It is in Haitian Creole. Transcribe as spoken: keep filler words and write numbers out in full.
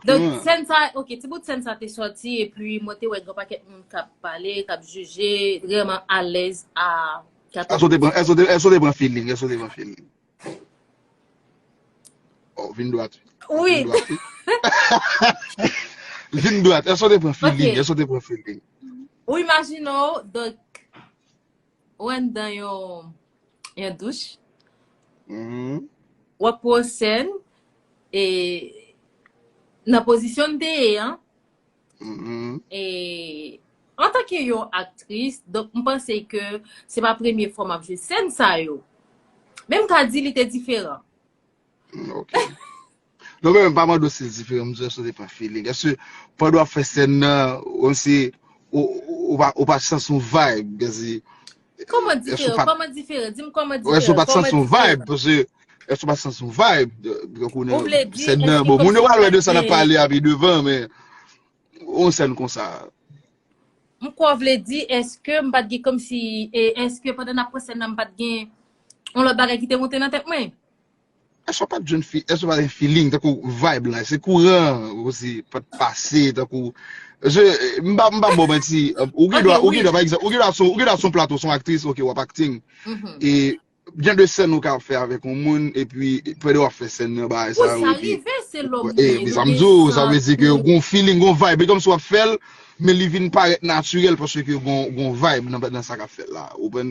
Donk, sèn sa, ok, ti bout sèn sa te sòti, epi mwen te wè gen pakèt moun k ap pale, k ap jije, vrèman alèz a katòz. Èske w te pran, èske w te, èske w te pran feeling? Èske w te pran feeling? Oh, vin dwat. Wi. Vin dwat, wi. Vin dwat. Èske w te pran feeling? Ok. Èske w te pran feeling? Ou imajine w, donk, ou anndan yon, yon douch. Mhm. W ap pran sèn, e nan pozisyon m te ye an, mhm, e antanke yon aktris, donk, m panse ke se pa premye fwa m ap jwe sèn sa yo. Men m ka di li te diferan. Mm, ok. Non, men m pa mande w si l diferan, m di w èske w te pran feeling. Èske pandan w ap fè sèn nan, ou se, ou, ou, ou pa, ou pa santi yon vibe, gazi? Kòman diferan? Kòman diferan? Di m kòman diferan? Èske w pa t santi yon vibe? Paske, èske w pa t santi yon vibe? Tankou nan sèn nan, bon, moun yo pral wè de sa n ap pale a pi devan, men yon sèn konsa. M kwè w vle di, èske m pa t gen kòmsi, e, èske pandan n ap pran sèn nan, m pa t gen yon lòt bagay ki te monte nan tèt mwen? Èske w pa t jwenn fi, èske w pa t gen feeling, tankou vibe la, se kouran, osi, pa t pase, tankou, je, m pa, m pa bon manti, ou gen dwa, ou gen dwa, pa egzanp, ou gen dwa son, ou gen dwa son plato, son aktris, ok, w ap acting. Mhm. E, gen de sèn ou ka fè avèk yon moun, epi, pandan w ap fè sèn nan, bagay sa yo, epi, e, men sa m di w, sa vle di ke gon feeling, gon vibe, e kòmsi w ap fè l, men li vin parèt natirèl, paske gon, gon vibe nan, nan sa k ap fèt la, ou konprann?